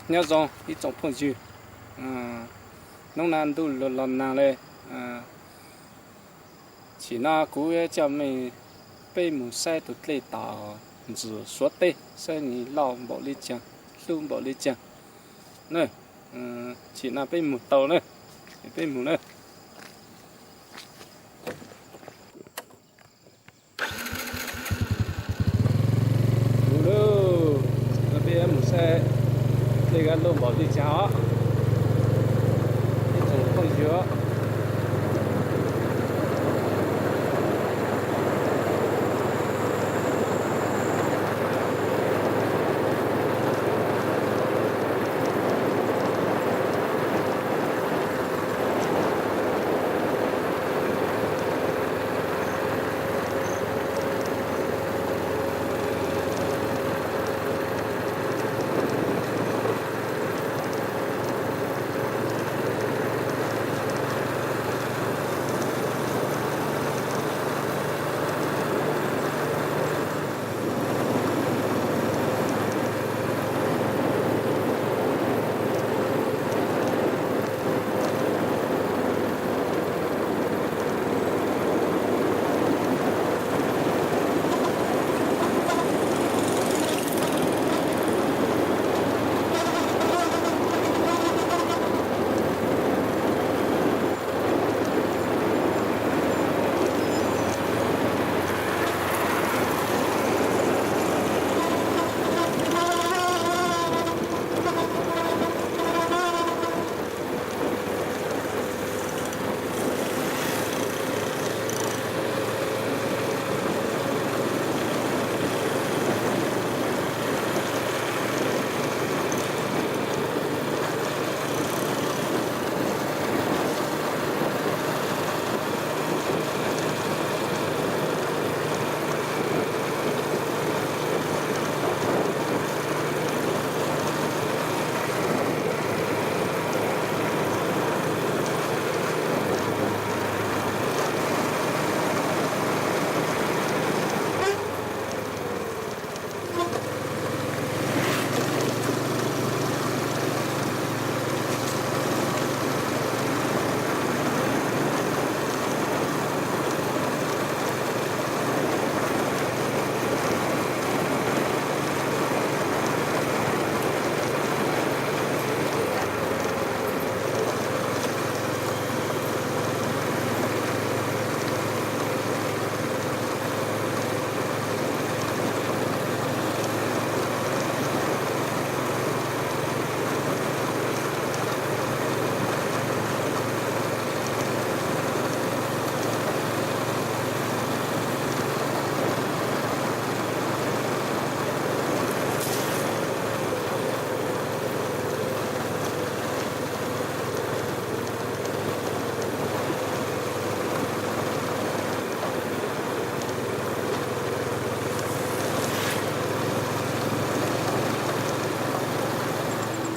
Nyob zoo ib tsoom phooj ywg, hnub no ntuj los nag li, tsim no kuv coj mej peb mus saib tus dlej tom ntsis Suav teb saib nws loj npaum li caag, hlub npaum li caag na. Tsim no peb mus tau na, peb mus na. Mus lauj, peb mus saib dlej loj npaum li caag os, ib tsoom phooj ywg.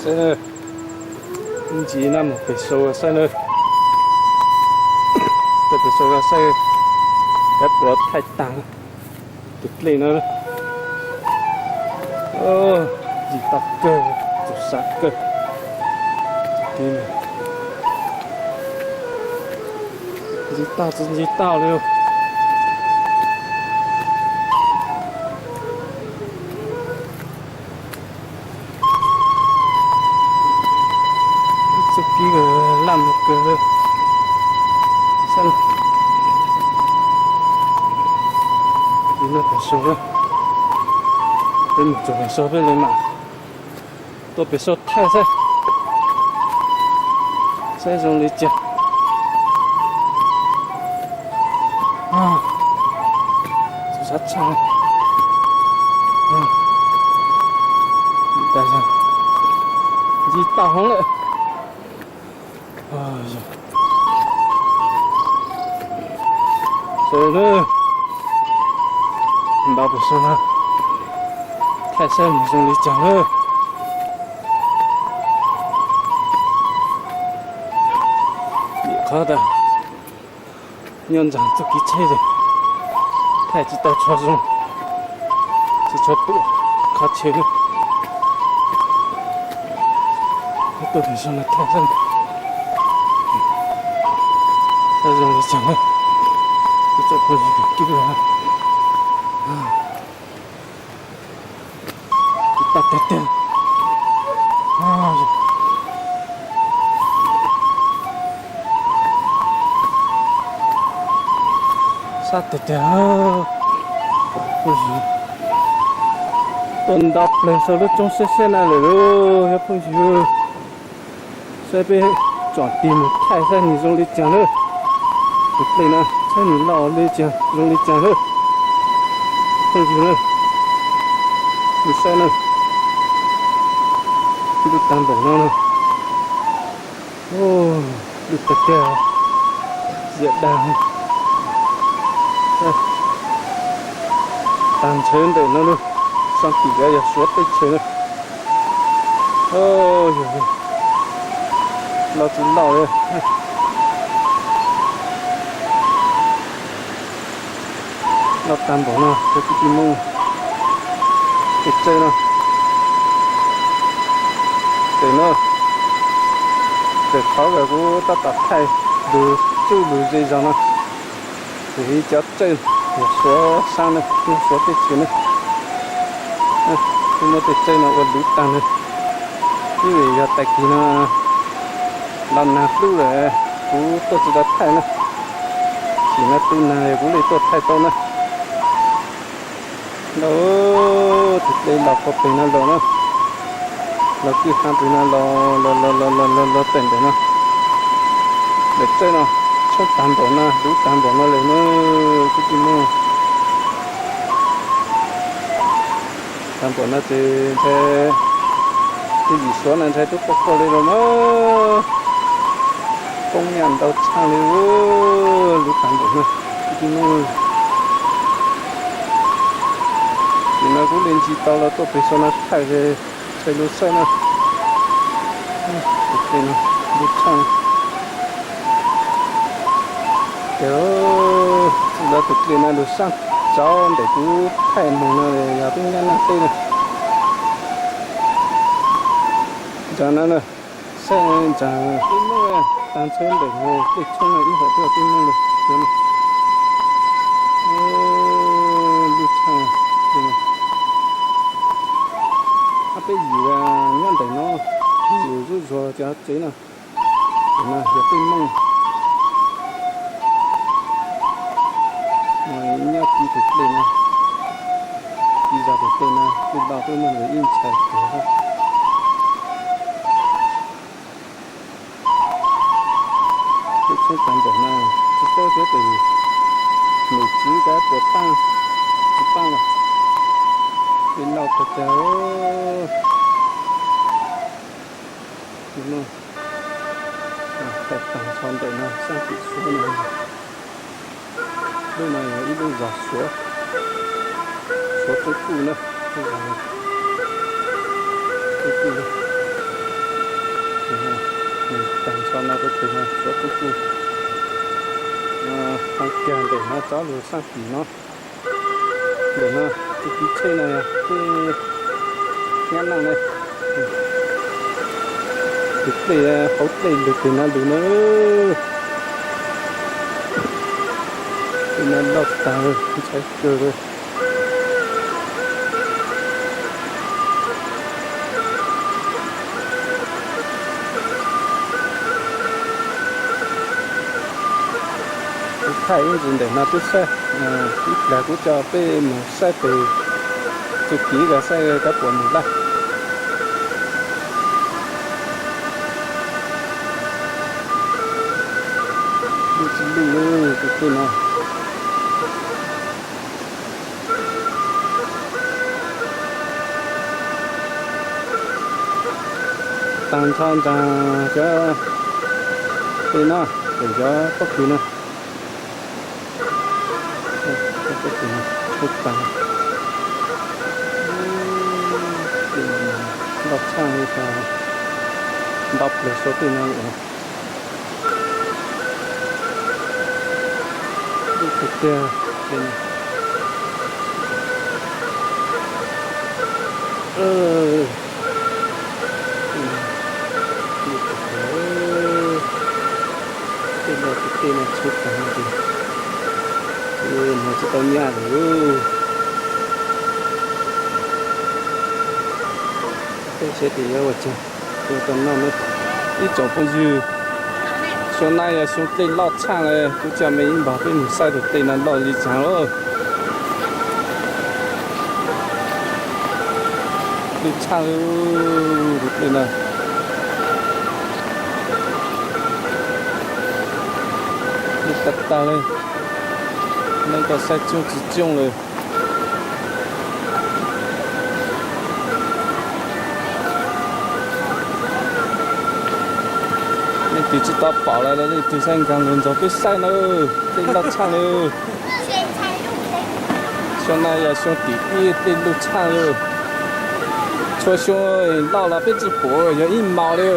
Saib na, ntsis no mus pem saud saib na, tuaj pem saud saib, kav puas thaij taag tus dlej no. Ntsis tau kawg, tus sab kawg. Ntsis tau tsis ntsis tau li. Ib txuj kev laj mus kawg. Saib, no pem saud, peb mus txog pem saud peb le mam tuaj pem saud thaij saib, saib zoo li cas. Sab tshaj, ntsis tau hoob lawm. Saib na, npaj pem saud na, thaij saib mus zoo li cas na. Qhov tas nyob nraag txuj kev tsheb, thaij tsis tau tshua zoo, tsis tshua pum qhov chaw na. Tuaj pem zos no thaij xwb, saib zoo li cas na. Ib tsoom phooj ywg kwv tij, tsis tau tiag tiag. Sab tiag tiag. Phooj ywg, tuaj nto pleg saum lub roob siab siab na lawm lauj phooj ywg. Saib peb tsom tig mus thaij saib nws zoo li cas lawm. Tus dej no saib nws loj li cas zoo li cas lawm. Phooj ywg na, nws saib na, ntuj tag npaum no na. Ntuj tag tiag, ziam dag. Tag nrho ntawm no lub xab tim yog Suav teb chaws na. Loj tsis loj li. Loj tag npaum no cov kwv tij Hmoob. Tes tsaij no, tes no, tes qhov uas kuv tab tom thaij lug tsuj lug ze zog no. Tes cov tsaij Suav saab na, Suav teb chaws na. Kuv muab tes tsaij no ua luv tag na. Ib vim yog tag kis no los nag hlub lawm, kuv tuaj tsis tau thaij na. Sim no tu nag kuv li tuaj thaij tau na. Ntau, tus dej los puag pem no los na, los kwj ha pem no los los los los los los pem ntawm no. Daim tsaij no tshoob tag npaum no, luv tag npaum no lawm na, kwv tij Hmoob. Tag npaum no ces ntshai, tej yim Suav no ntshai twb quaj quaj li los mas, poob nyaj ntau tshaj li, luv tag npaum no, kwv tij Hmoob. Nim no kuv li ntsis tau los tuaj pem saum no thaij, thaij lug saib na. Tus dej no lub tshaj. Ces txij no tus dej no lug saab tsaus ntawm kuv thaij moog no yog tub nyab Naj teb na. Ntawm no na, saib ntawm teb Moob, tag nrho ntawm tej tshoob no ib hom tuaj teb Moob lawm. Lub tshaj, ob peb yim nyob ntawm no, yus zuj zus cov tsev no. Tus no yog teb Moob. Nyob tiv tus dej no, tiv zog tus dej no, tus dej tus Moob ib ntshai tuag. Tej tshoob tag npaum no, tsis paub xyov tes num txiv kav puas paaj, tsis paaj los, tej lauj tag tag. Thaij tag nrho ntawm no saab tim Suav no. Lub no yog ib lub zos Suav, Suav Tub Kuj na, lub zos Tub Kuj. Tag nrho no rau pem no Suav Tub Kuj. Qee kiag ntawm no tsob lug saab tim no. Ntawm no tus kwv txheej no yog tej nyab Naj na. Tus dlej, hauv dlej lug pem no lug na. Tej no loj tag, ntshai kawg li. Kuv thaij ib ntsis ntawm no peb saib, ib plag kuv coj peb mus saib pem txuj kev ko saib kab puas mus laj. Lub tsis lwj lub tus tej no. Tag nrho ntsaag cov tej no, cov pob kws no. Pob kws no tshoob tag. Tej no loj tshaj li tas, nto pleg saum tej no lawm. Lub tiag tiag, tej no. Tej no tshuav tag no ces, ces hnav tsis tau nyaj lawm. Peb saib tias yuav ua cas, yuav tau noj na. Ib tsoom phooj ywg, xyoo no yog xyoo dlej loj tshaj lawm, kuv coj mej ib npag peb mus saib tus dlej no loj li cas lauj. Loj tshaj li tus dlej no. Loj tag tag li. Neej koj saib tsooj tsis tsooj lawm. Leej twg tsis tau pom lawm, leej twg saib nkag los nrog peb saib na. Dlej loj tshaj li. Xyoo no yog xyoo tim ib dlej loj tshaj li. Txhua xyoo loj los peb tsis pom, yog ib hmos li.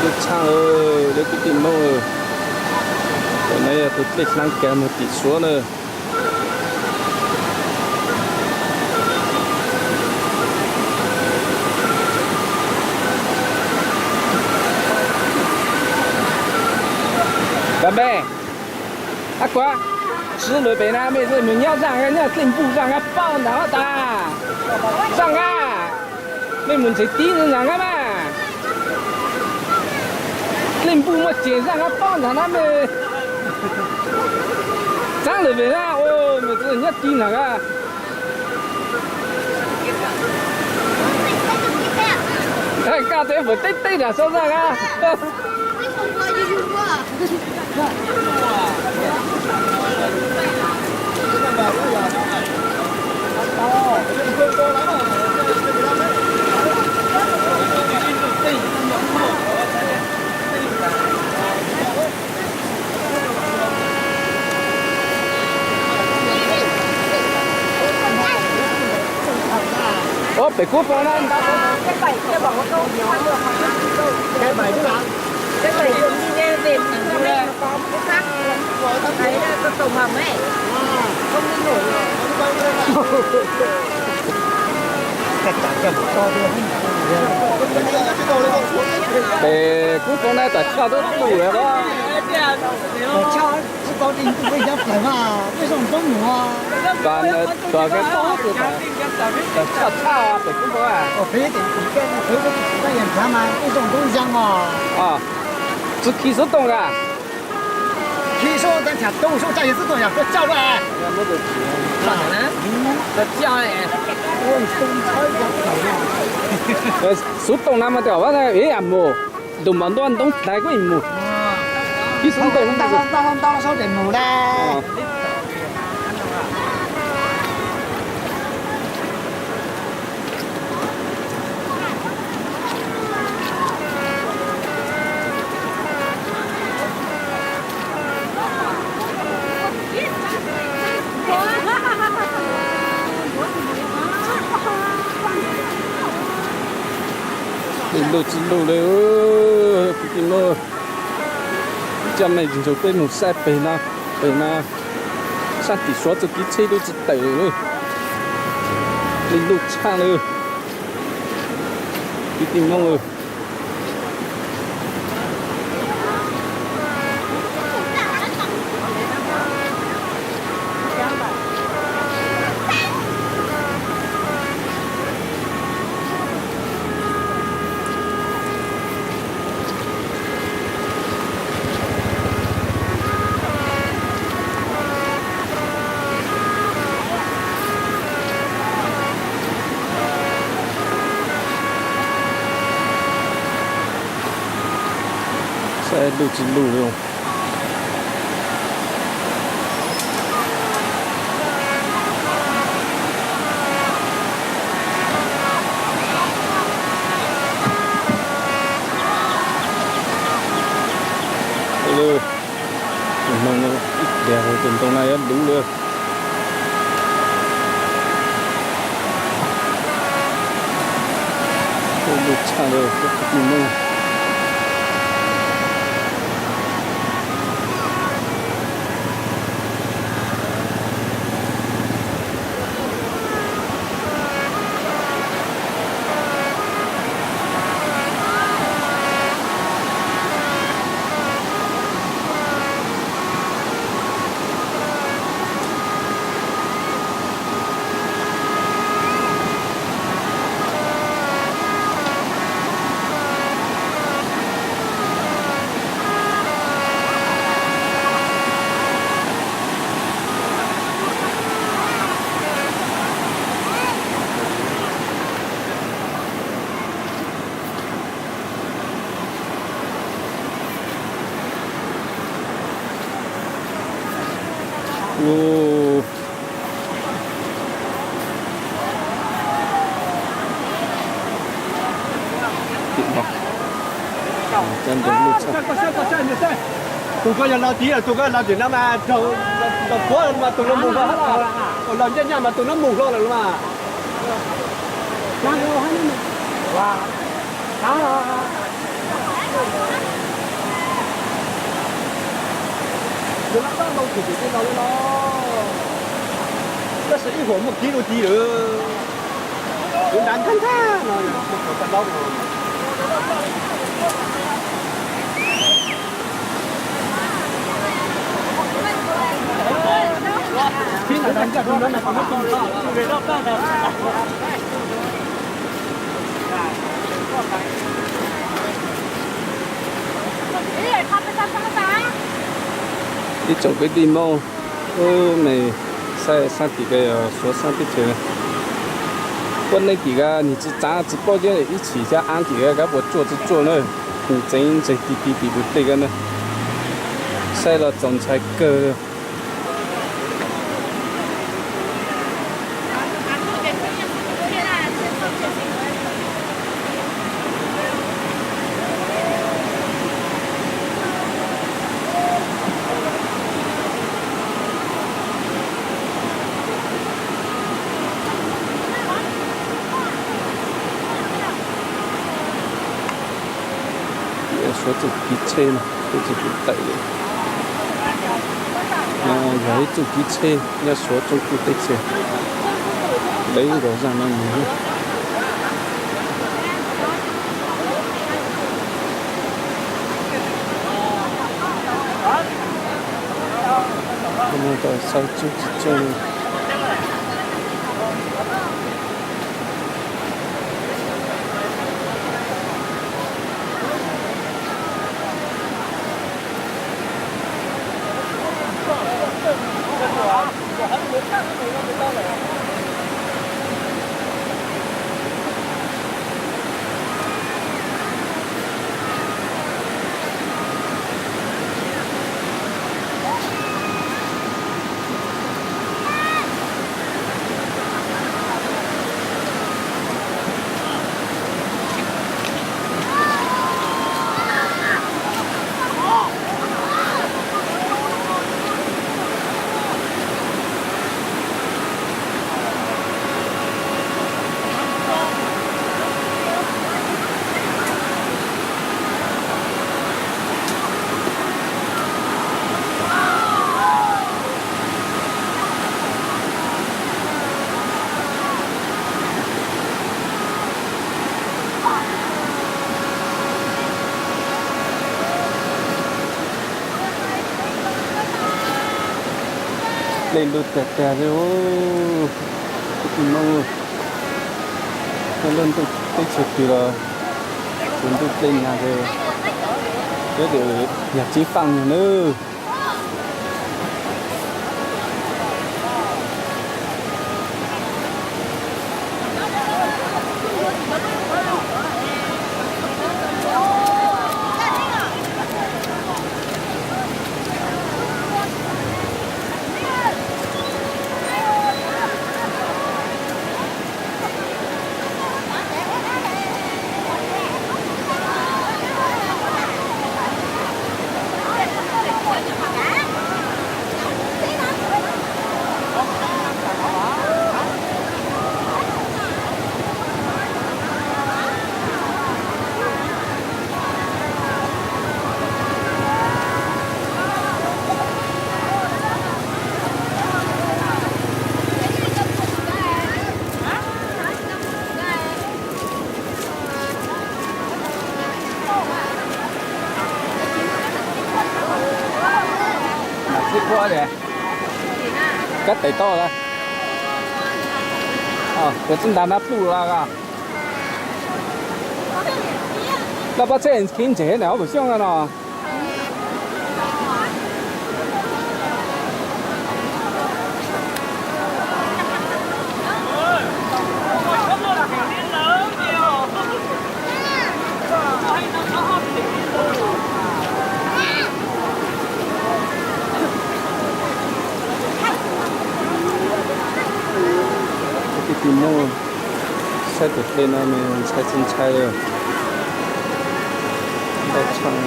Loj tshaj li kwv tij Hmoob. Tam no yog tus dlej dlaab kag moog tim Suav na. Cov mej, ab kuv, sib lawv pem na mej mus nyob zaaj, nyob dlej npuj zaaj, paub ntag tas. Zaaj a, mej mus ntsev tib zaaj a mas. Dlej npuj muaj ceg zaaj a paub ntag na mej. Txaab lawm pem na, mej nyob tib ntag a. Koj teb puas teb teb nram sab zaaj a. Ua pem Kub Foo na. Pem Kub Foo na tam choj tub tub lawm os. Tsis tau tsis tau peb zoo roob mus. Tog, tog kab pob tsis tau tshaj tshaj pem Kub Foo a. Peb tsis tau yog nrhav mas peb zoo roob zeeg os. Tsis khi xub tooj a. Khi xub tooj tag nrho, xub tooj yog xub tooj yog koj coj lawm. Xub tooj na mas tas ib yam mus, ntus npam ntuj ntoob dlais kuj mus. Khi xub tooj ntau ntau ntau ntau mus na. Lug tsis lug li, kwv tij Hmoob. Coj mej nrug peb mus saib peg no, peg no, sab tim Suav txuj kev tsheb lub tsis tawm li, lug tshaj li, kwv tij Hmoob. Saib lug tsis lug li. Tiag, tus ntoo no yuav luv lawm. Luj tshaj lawm, kuv tsis muaj. Tus koj yog laus tid, tus koj laus tim no mas, tus no mus hlo, laus ncaj nyob mas tus no mus hlo lawm mas. Yog laj dab laus txim txim tej laus li los, tab sis ib huam muaj kib dua tid lawm. Kuv nrad ntag ntag no, muaj qhov dab laus no. Ib tsoom kwv tij Hmoob, wb me saib sab tim ko yog Suav sab teb chaws. Puab neeb tim ko nws tsis txav tsis paub thiab, ib txhis thiab ab tim ko kab puas tsuaj tsis tsuaj na. Nws txeev ntseg ti ti tim tus dej ko na. Saib los txaus ntshai kawg. Suav txuj kev tsheb no, txuj kev tawm li no yog ib txuj kev tsheb nyob Suav tsoom txuj teb chaws, lawv nkaum zaj no mus. Saib tsob tsis tsob. Dej lug tag tag li. Kwv tij Hmoob, nyob lub ntuj teb chaws twg los tus ntuj dej nag li, peb yog tsis faaj nyag nawb. Kab tes toj, kuv txij ntas nab pluj la. Laj pab txhej khiv ntsev na ob pum xyooj no. Ib tug muaj saib tus dej no nws ntshai tsis ntshai li. Ntau tshaj.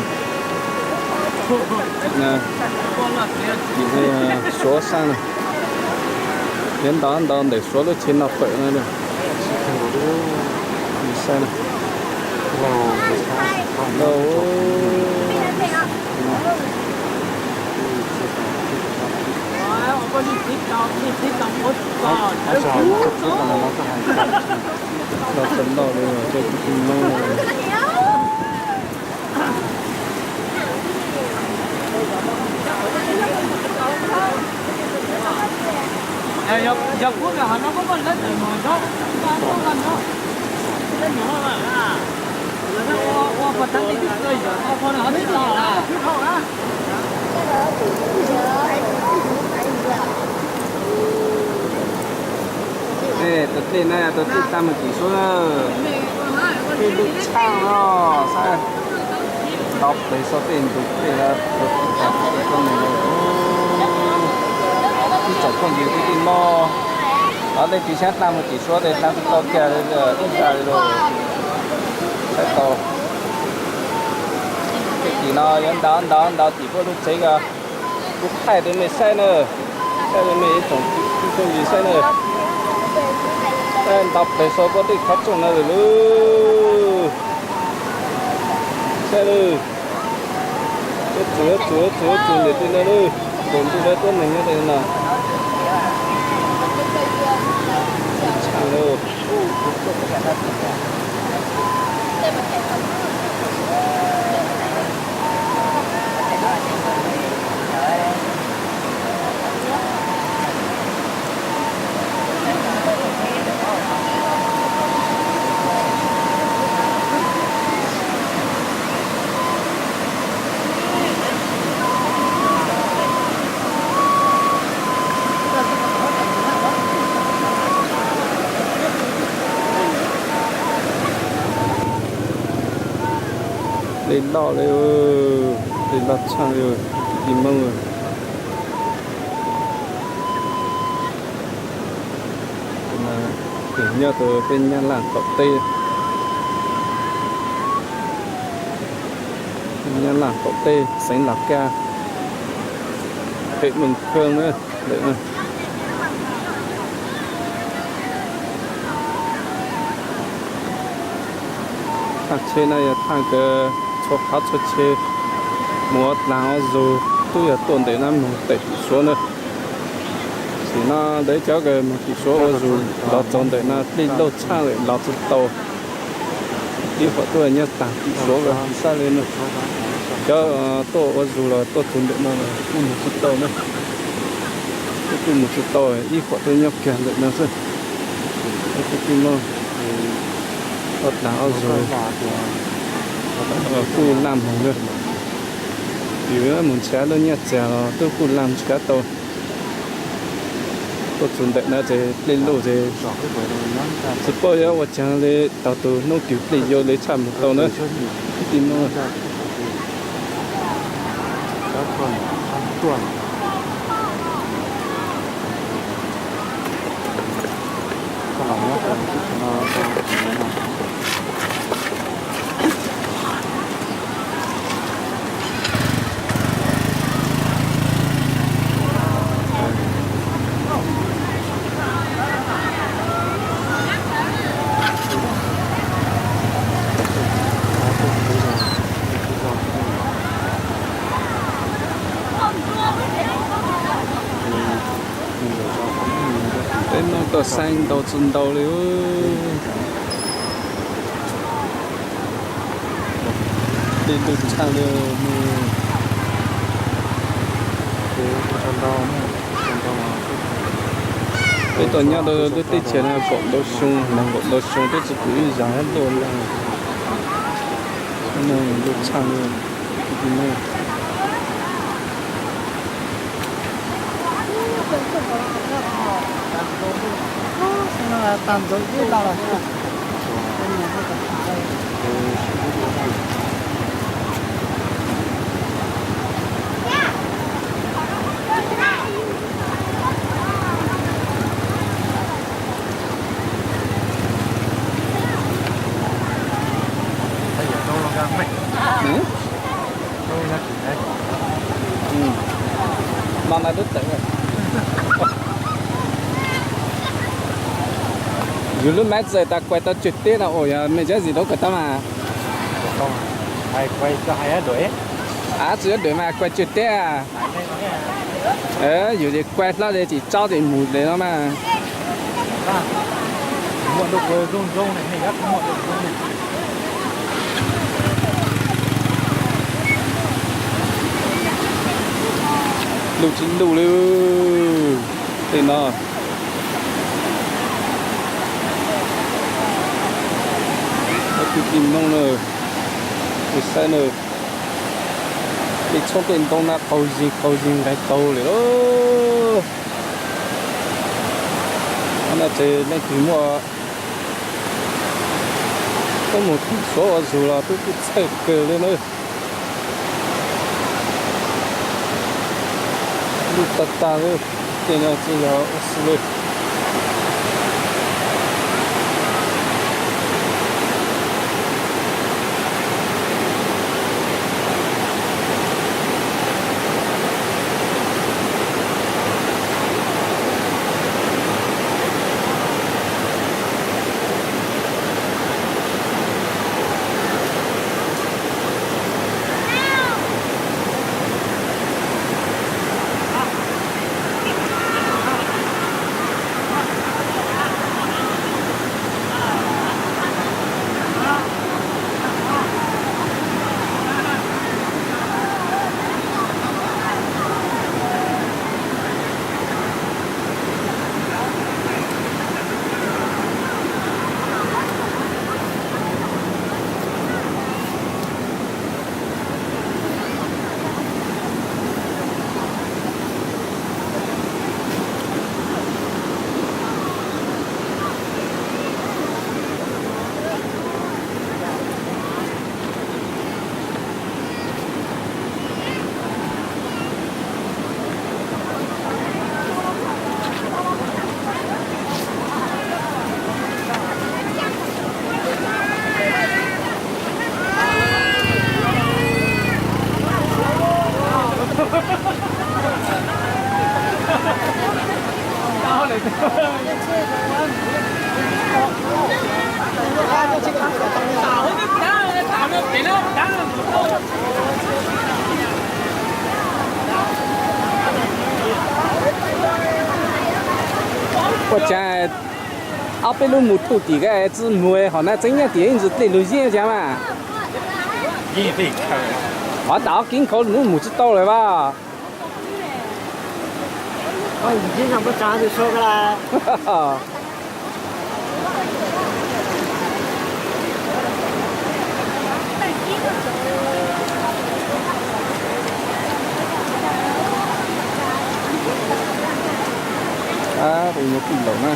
Suav sab na. Yuav ntaus ntaus ntawm Suav lub tsheb no fawm no. Saib na. Los txog noj li tej kwv tij Hmoob. Tus dej na, tus dej tag mus tim Suav na. Dej loj tshaj no, saib. Nto pes so tej ntug dej na, tus dej tag mus tim Suav na. Ib tsoom phooj ywg kwv tij Hmoob, los dej tsis sab tag mus tim Suav tes tag tsis tau kiag li, ib zaj li lawm. Saib tau. Tej tim no yuav ntaus ntaus ntaus tim pub lub tsev ko. Kuv thaij rau mej saib na, thaij rau mej ib tsoom phooj ywg saib na. Nto pes so pob dej qhov rooj no lawm lauj. Saib lauj. Yuav txus yuav txus yuav txus yuav txus ntawm tej no lauj. Nkaus ntuj lawv tuab neeg nyob tej no. Tshaj lauj. Dej loj li, dej loj tshaj li, kwv tij Hmoob. Nyob rau peb Nyab Laj qaum teb, Nyab Laj qaum teb xeev Los Kaj, pem Moos Khoo na. Thaj tsheb no yog thaj kws txhua qhov txhua tsheb mus ua dlaag ua zug tub yog tuaj ntawm no mus tawm tim Suav na. Sim no ntawd cov kws mus tim Suav ua zug los txog ntawm no dej loj tshaj lawm los tsis tau. Ib qhov tuaj nyob taag tim Suav xwb li no. Cov tuaj ua zug los tuaj txug ntawm no kuj mus tsis tau na. Kuj mus tsis tau, ib qhov tuaj nyob kiag ntawm no xwb. Kwv tij Hmoob, ua dlaag ua zug kuj laj moog na. Yus mus nrhav lub nyiaj txiag los tub kuj laj nrhav tau. Tuaj txug ntawm no ces dlej luj ces tsis paub yuav ua caag li, tau tus noob twg dlej yuav li tshaj mus tau na. Kwv tij Hmoob. Peb Moob tuaj saib ntau tsis ntau li. Dej loj tshaj li, mus Peb tau nyob rau lub teb chaws no kaum ntau xyoo, nees nkaum ntau xyoo twb tsis pom ib zag dab luaj li. Lub tshaj li. No na dub tawm. Yus lub mab txawm tas kuais tau tsawg teb no, ua yog mej tsob zis tau kuais tau mas. Tsis yuav dawm mas kuais tsawg teb. Yus ces kuais hlo ces tsis tsaub ces mus li no mas. Luj tsis luj li tej no. Kwv tij Hmoob na, tus saib na, tej tshoob tej ntoo na qaug zis qaug zis nqis taug lawm lauj. Qhov no ces leej twg muaj, muaj mus tus suav ua zug los twb txhawj kawg li na. Luj tag tag li, tej no tsis yog ua si li. Ua cas ob peb lub mus thauj tim ka txwb muag hom na txeeb nyob tim ib ntsis dlej lug yeeb cas mas. Qhov tas ob kib nkhaus lub mus tsis tau lawm vas. Tus no tij laum na.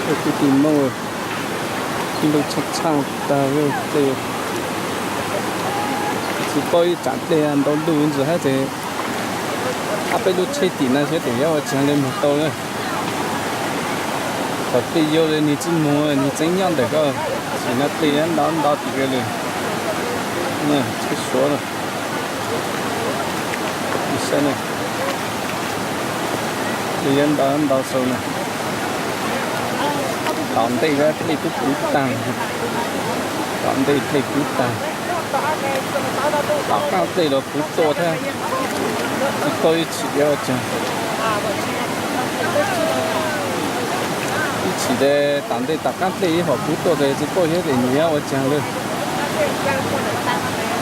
Kwv tij Hmoob, ib lub tshaj tshaj tag, tsis paub ib tsam dlej ntau ntuj ntxiv hab ces ob peb lub tsheb tim no saib tes yuav ua tsaug le moog tau na. Thaum dlej yuav le nwg tsi moog, nwg tseem nyob ntawm ko, sim no dlej yuav ntau ntau tim ko le. Tsheb Suav na, saib na, dlej yuav ntau ntau xwb na. Tom ntej dlej twb puv taag, tom ntej dlej puv taag, tom qaab dlej los puv tuaj thiab. Tsis paub ib txhis yuav ua caag. Ib txhis le tom ntej tom qaab dlej ib hom puv tuaj tes tsis paub xyov tes nws yuav ua caag le.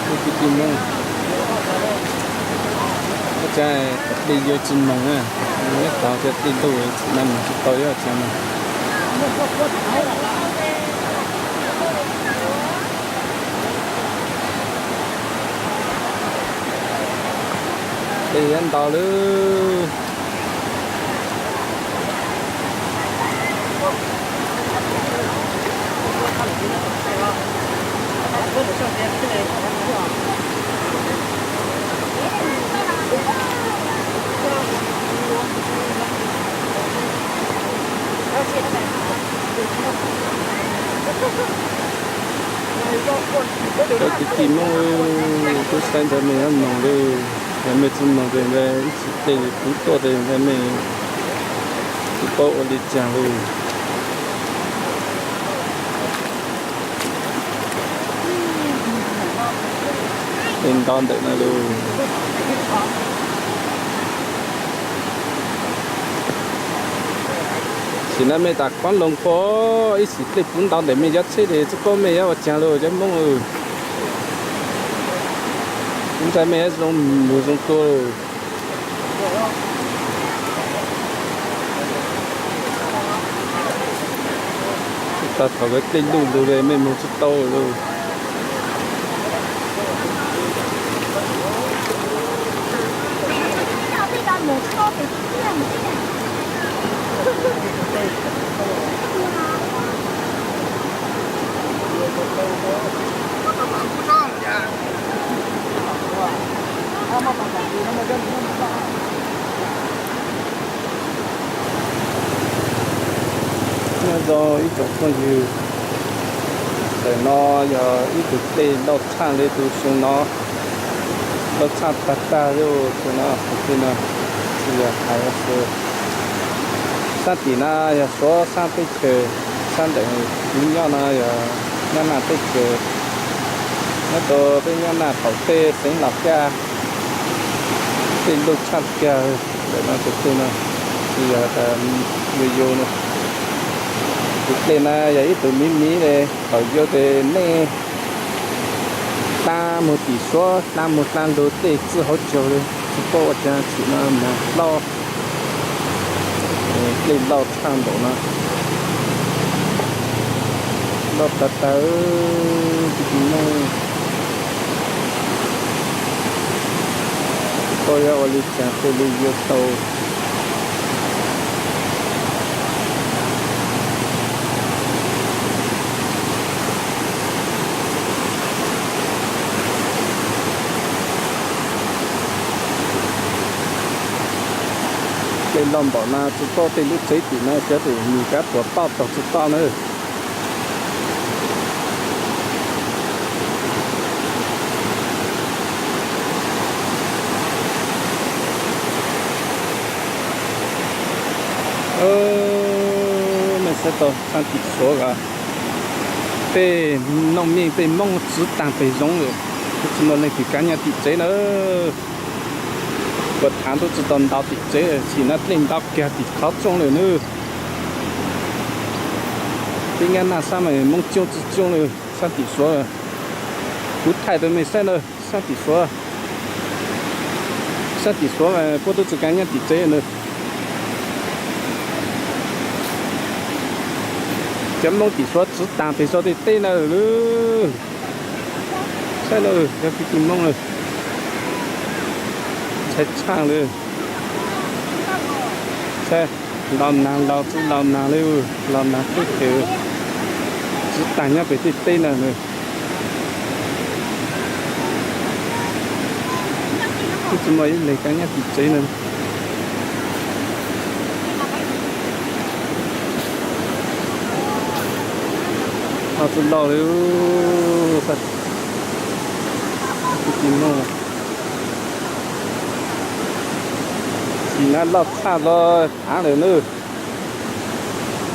Kwv tij Hmoob, ua caag dlej yuav tsis moog na, nyob tau tias dlej ntuj txhum na moog tsis tau yuav ua caag na. Dlej yuav ntau lawm. Cov kwv tij Hmoob, kuv saib ntawd mej yuav moog lawm, yog mej tsi moog tes ib txhis dlej puv tuaj tes mej tsis paub ua le caag lawm. Dlej ntau ntawm no lawm. Sim no mej tas koob loo kua, ib sim dlej puv ntau ntawm mej cov tsheb tes tsis paub mej yuav ua caag lawm cov Hmoob. Kuv ntshai mej yuav zoo mus zoo tuag lawm. Txug tag thaum kawg dlej luj lug le mej moog tsis tau lawm. Nyob zoo ib tsoom phooj ywg, ntawm no yog ib tug dlej loj tshaj le tus xyoo no, loj tshaj tag tag le tus no, tus dlej no. Tsis yog hais xwb, sab tim no yog Suav sab teb chaws, sab ntawm kuv nyob no yog Nyab Laj teb chaws, nyob rau peb Nyab Laj qaum teb xeev Los Kaj. Dlej luj tshaj kawg ntawm no tus dlej no, tsis yog tas yus yus no. Tus dlej no yog ib tug miv miv le, thaum yus tes nej dlaab moog tim Suav, dlaab moog dlaab lug dlej txwj hauv caug le, tsis paub ua caag txhim no moog loj. Dlej loj tshaj npaum no, loj tag tag, kwv tij Hmoob. Tsis paub yuav ua le caag thiaj li yuav tau. Dlej loj npaum no tsis paub tej lub tsev tim no xyov tes nws kav puas toj tog tsis toj na. Mej saib tau txhaa tim Suav as, tej nooj meej tej Moob txwv taag peg zoov lawm, tsi muaj leej twg kav nyob tim tsev na. Puas thaav tub tsi tau ntaus tim tsev, txhim no dlej ntau kag tim qhov rooj lawm nawb. Peb nyab naj sab mas Hmoob coob tsis coob li, sab tim Suav. Kuv thaij rau mej saib na, sab tim Suav. Sab tim Suav mas puab tub tsi kaav nyob tim tsev na. Cov Hmoob tim Suav txwv taag peg sau tej teb na. Saib na, cov kwv tij Hmoob na, ntshai tshaaj li. Saib, laus naag laus tsi laus naag li, laus naag tub ces txwv taag nyob peg tej teb na. Tub tsi muaj ib leeg kaav nyob tim tsev na. Tub tsi laus li, kwv tij Hmoob. Sim na loj tshaj los taav lawm na.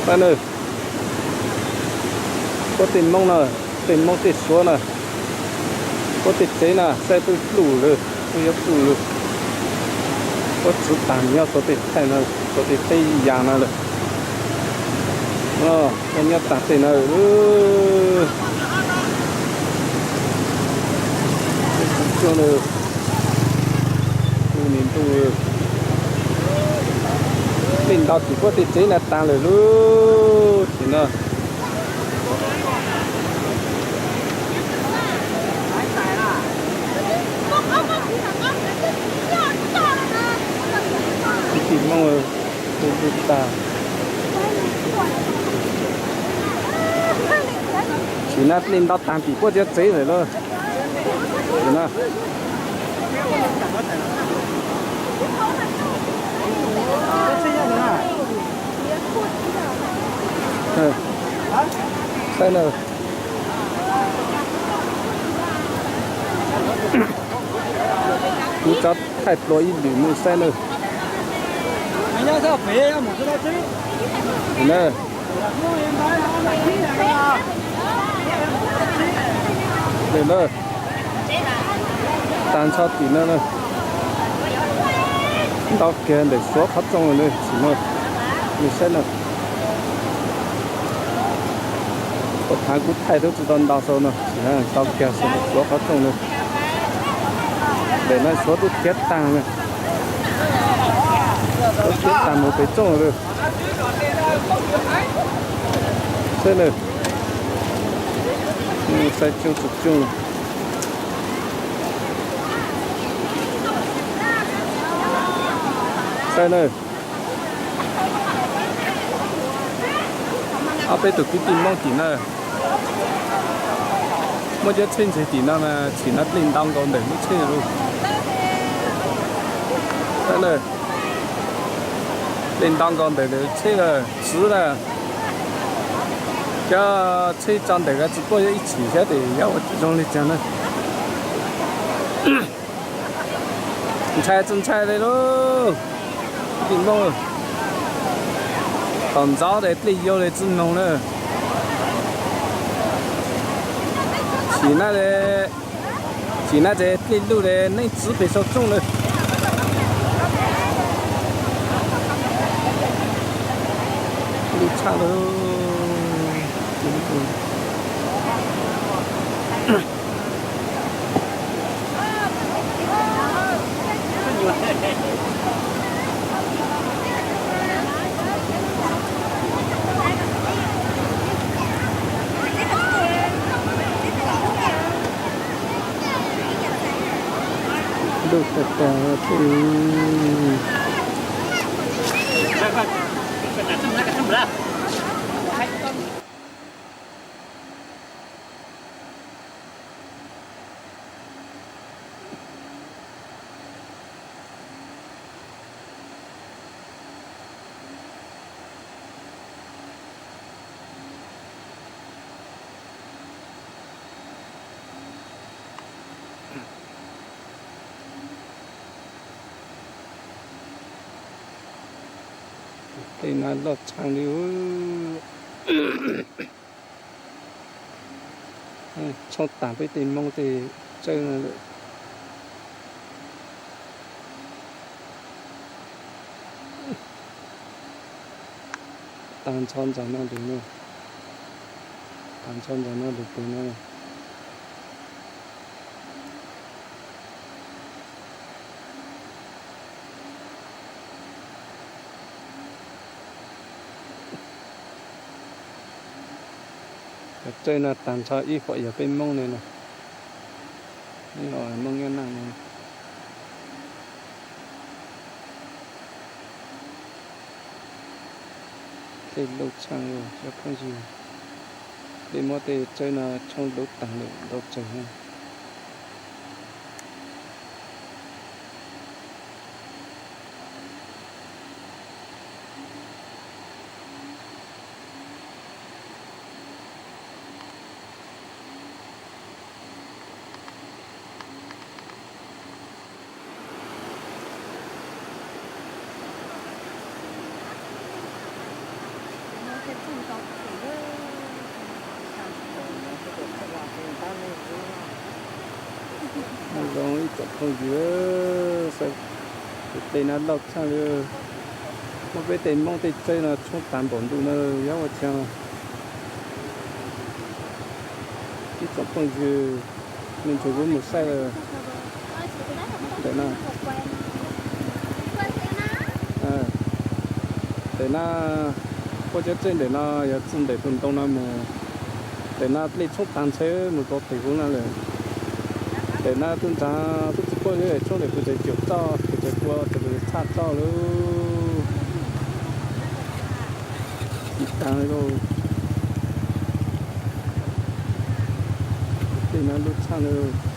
Saib na, puab tej Moob na, tej Moob tej Suav na, puab tej tsev na saib peb pluj lawm, peb yuav pluj lawm. Puab txwv taag nyob Suav tej thaij na, Suav tej teb yaas na lawm. Puab nyob taag tej na. Tub tsi cuag na, kuv nim ntuj, tej ntau tim puab tej tsev na taag lawm lub tim no. Kwv tij Hmoob, tub tag. Sim na tej ntau taag tim puab cov tsev lawm lauj. Saib na. Kuv tso thaij pluas ib lwm mej saib na. Taag nrho tim no na. Ntau kawg ntawm Suav qhov rooj na, sim no mej saib na. Kuv thaij tub tsi tau ntau xwb no, sim no ntau kawg xwb ntawm Suav qhov rooj na. Ntawm no Suav tub khiav taag na. Suav khiav taag mus pem rooj lawm. Saib na. Saib coob tsi coob. Saib na. Ob peb tug kwv tij Moob tim no. Muaj cov tsheb ntseg tim no mas sim no dlej ntau nkaus ntawm lub tsheb lawm. Saib na. Dlej ntau nkaus ntawm lawv tsheb lawm, txwv lawm. Cov tsheb tso ntawm ko tsi paub yuav ib chim xyov tes yuav ua tsis zoo li cas na. Ntshai tsi ntshai li lauj, kwv tij Moob. Thaum ntxov tes dlej yuav li tsi mloog na. Sim na, sim na ces dlej luj li neeb txwv pem saum rooj lawm. Luj tshaj lawm. Luj tag tag. Tej no loj tshaj li. Tshoob taag peb tej Moob tej tsawb no lawm. Taag nrho ntawm no lawm. Tag nrho ntawm no lawm pem no. Cov txawj no tag nrho ib huam yog peb Hmoob ne no. Ib huam Hmoob nyob no. Tej lauj tshaj cov phooj ywg, peb muab tej txawj no tshoob dub taag lawm ntau tsawg no. Zoo ib tsoom phooj ywg, tej no lauj tshaj li. Muab peb tej Hmoob tej txawj no tshoob taag npaum ntu no yog ua cas. Ib tsoom phooj ywg, nej nrug kuv mus saib lawm. Ntawm no, ntawm no, puab cov txawj ntawm no yog txug ntawm tus ntoo no mus. Ntawm no dlej tshoob taag nrho mus rau pem huv no lawm. Ntawm no tug nraag tub tsi puab tshoob ntawm kuv tseem caum txoj, kuv tseem pua tseem tshaj txoj lawm. Tsis taag li lauj. Tej no lauj tshaj lawm.